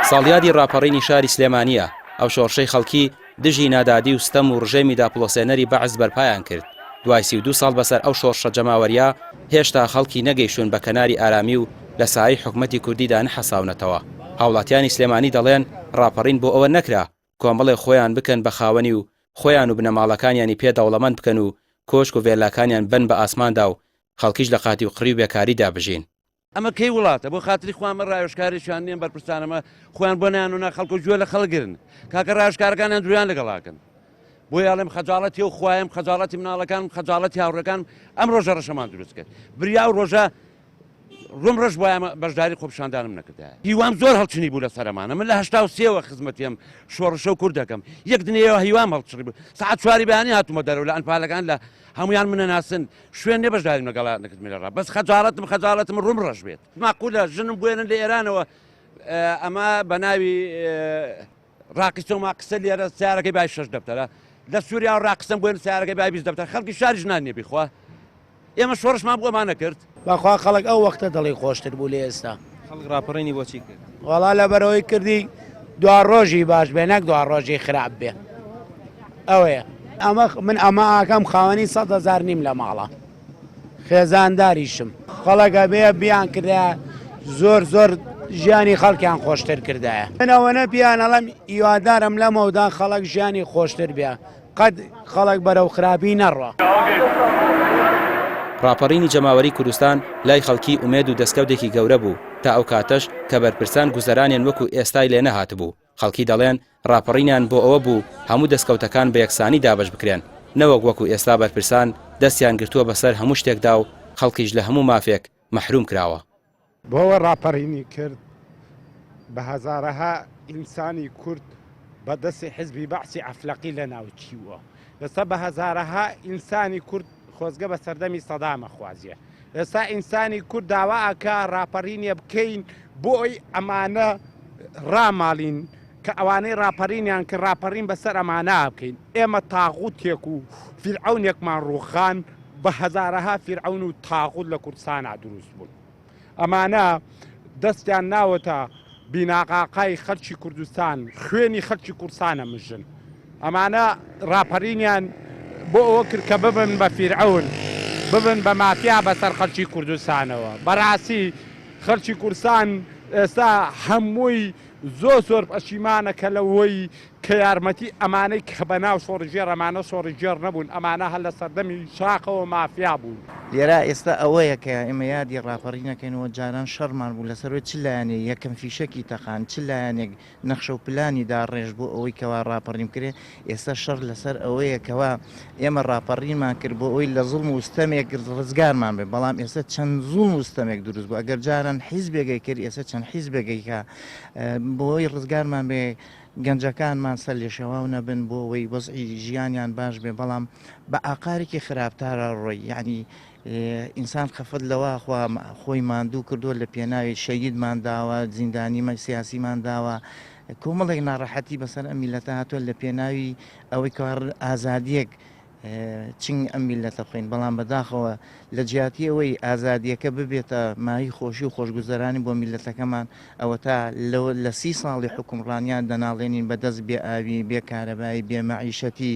ساڵیادی ڕاپەڕینی شاری سلێمانییە، ئەو شۆڕشەی خەڵکی دژی نادادی و ستەم و ڕژێمی داپڵۆسێنەری بەعس بەرپایان کرد، دوای 32 ساڵ بەسەر ئەو شۆڕشە جەماوەرییە، هێشتا خەڵکی نەگەیشتوون بە کەناری ئارامی و لە سایەی حکومەتی کوردیدا نەحەساونەتەوە. هاوڵاتیانی سلێمانی دەڵێن، ڕاپەڕین بۆ ئەوە نەکرا کۆمەڵێک خۆیان بکەن بە خاوەنی و خۆیان و بنەماڵەکانیانی پێ دەوڵەمەند بکەن و کۆشک و ڤێلاکانیان بەن بە ئاسماندا و خەڵکیش لە قاتی و قڕی و بێکاریدا بژین. ئەمە کەی وڵاتە بۆ خاتری خوا ئەمە ڕاوێژکارێکیان نییە بەرپرسانەمە خۆیان بۆ نایان و نا خەڵکو گوێ لە خەڵک گرن کاکە ڕاوێژکارەکانیان درویان لەگەڵاکەن بۆیە ئەڵێم خەجاڵەتی و خوایم خەجاڵەتی مناڵەکانم خەجاڵەتی هاوڕێکانم ئەم ڕۆژە ڕەشەمان دروست کرد بریا و ڕۆژە ڕوم ڕەش بوایە بەشداری خۆپیشاندانم نەکردایە هیوام زۆر هەڵچنی بوو لە سەرمانە من لە 83ەوە خزمەتیم شۆڕشە و کورد دەکەم یەک دنەیەوە هیوام هەڵچڕی بوو سەعات چواری بەیانی هاتوومە دەرەوە لە ئەنفالەکان لە هەمویان منە ناسن شوێن نێ بەشداریم لەگەڵا نەکردمی لە ڕا بەس خەجاڵەتم خەجاڵەتم ڕوم ڕەش بێت ماقولە ژنم بوێنن لە ئێرانەوە ئەمە بە ناوی ڕاقیسە و ماقسە لێرە سیارەکەی بای شەش دەفتەرە لە سووریا و ڕاقسم بوێن سیارەکەی بای 20 دەفتەر خەڵکی شاری ژنان نیە بیخوا ئێمە شۆڕشمان بۆ ئەمانە کرد. بەخوا خەڵک ئەو وەختە دڵی خۆشتر بوو لە ئێستا. خەڵک ڕاپەڕینی بۆ چی کرد؟ وەڵا لەبەرئەوەی کردی دواڕۆژی باش بێ نەک دواڕۆژی خراپ بێ ئەوەیە. ئەمە من ئەمە ئاکەم خاوەنی 100 هەزار نیم لە ماڵە خێزانداریشم. خەڵک ئەبێ بیان کردایە زۆر زۆر ژیانی خەڵکیان خۆشتر کردایە. من ئەوەنە پیان ئەڵێم هیوادارم لەمەودا خەڵک ژیانی خۆشتر بێ قەت خەڵک بەرەو خراپی نەڕوا. ڕاپەڕینی جەماوەری کوردستان لای خەڵکی ئومێد و دەستکەوتێکی گەورە بوو، تا ئەو کاتەش کە بەرپرسان گوزەرانیان وەکو ئێستای لێ نەهاتبوو، خەڵکی دەڵێن ڕاپەڕینیان بۆ ئەوە بوو هەموو دەستکەوتەکان بە یەکسانی دابەش بکرێن، نەوەک وەکو ئێستا بەرپرسان دەستیان گرتووە بەسەر هەموو شتێکدا و خەڵکیش لە هەموو مافێک مەحروم کراوە. بۆوە ڕاپەڕینی کرد بە هەزارەها ئینسانی کورد بە دەستی حزبی بەعسی عەفلەقی لە ناوچیوە ئێستا بە هەزارەها ئینسانی کورد خۆزگە بە سەردەمی سەدامە خوازیە ئێستا ئینسانی کورد داوا ئەکا ڕاپەڕینیە بکەین بۆ ئەوی ئەمانە ڕاماڵین کە ئەوانەی ڕاپەڕینیان کرد ڕاپەڕین بەسەر ئەمانە بکەین ئێمە تاغوتێک و فیرعەونێکمان ڕووخان بە هەزارەها فیرعەون و تاغوت لە کوردستانا دروست بوون ئەمانە دەستیان ناوەتە بیناقاقای خەلکی کوردستان خوێنی خەلکی کوردستانە مژن ئەمانە ڕاپەرینیان بۆ ئەوە کرد کە ببن بە فیرعەون ببن بە مافیا بەسەر خەلکی کوردستانەوە بەڕاستی خەلکی کوردستان ئێستا هەمووی زۆر زۆر پەشیمانە کە لەوەی کە یارمەتی ئەمانەی کە بەناو شۆڕشگێڕ ئەمانە شۆڕشگێڕ نەبوون ئەمانە هەر لە سەردەمی شاخەوە مافیا بوون. لێرە ئێستا ئەوەیە کە ئێمە یادی ڕاپەڕین ئەکەینەوە، جاران شەڕمان بوو لەسەر ئەوەی چ لایەنێک یەکەم فیشەکی تەقاند، چ لایەنێک نەخشە و پلانی داڕێژت بۆ ئەوەی کەوا ڕاپەڕین بکرێ، ئێستا شەڕ لەسەر ئەوەیە کەوا ئێمە ڕاپەڕینمان کرد بۆ ئەوەی لە زوڵم و ستەمێک ڕزگارمان بێت، بەڵام ئێستا چەند زوڵم و ستەمێک دروست بوو، ئەگەر جاران حیزبێک ئەیکرد ئێستا چەند حیزبێک ئەیکا بۆ ئەوەی ڕزگارمان بێ، گەنجەکانمان سەرلێشێواو نەبن بۆ ئەوەی وەزعی ژیانیان باش بێ بەڵام بە ئاقارێکی خراپتارا ڕۆی یعنی ئینسان خەفەت لەوە خوا خۆی ماندوو کردووە لە پێناوی شەهیدمان داوە زیندانیمە سیاسیمان داوە کۆمەڵێک ناڕەحەتی بەسەر ئەم میلەتە هاتووە لە پێناوی ئەوەی کار ئازادیەک چنگ ئەم میللەتە بخەین، بەڵام بەداخەوە لە جیاتی ئەوەی ئازادییەکە ببێتە مایەی خۆشی و خۆشگوزەرانی بۆ میللەتەکەمان، ئەوەتا لە سی ساڵی حوکمڕانیان دەناڵێنین بە دەست بێ ئاوی، بێ کارەبایی، بێ مەعیشەتی.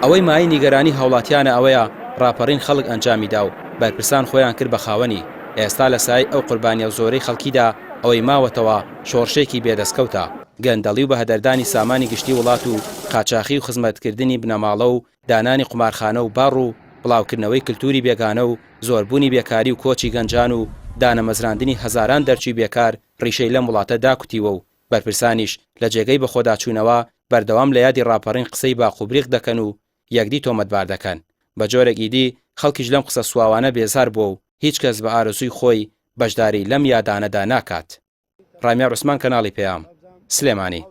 ئەوەی مایەی نیگەرانی هاوڵاتیانە ئەوەیە ڕاپەڕین خەڵک ئەنجامی دا و بەرپرسان خۆیان کرد بە خاوەنی، ئێستا لە سایەی ئەو قوربانیە زۆرەی خەڵکیدا ئەوەی ماوەتەوە شۆڕشێکی بێ دەستکەوتە. گەندەڵی و بەهەدەردانی سامانی گشتی وڵات و قاچاخی و خزمەتکردنی بنەماڵە و دانانی قومارخانە و باڕ و بڵاوکردنەوەی کلتوری بێگانە و زۆربوونی بێکاری و کۆچی گەنجان و دانەمەزراندنی هەزاران دەرچووی بێکار ڕیشەی لەم وڵاتە داکوتیوە و بەرپرسانیش لە جێگەی بەخۆداچوونەوە بەردەوام لە یادی ڕاپەڕین قسەی باق و بریق دەکەن و یەکدی تۆمەتبار دەکەن بە جۆرێک ئیدی خەڵکیش لەم قسە سواوانە بێزار بووە و هیچ کەس بە ئارەزووی خۆی بەشداری لەم یادانەدا ناکات. ڕامیار عوسمان کەناڵی پەیام، سلێمانی.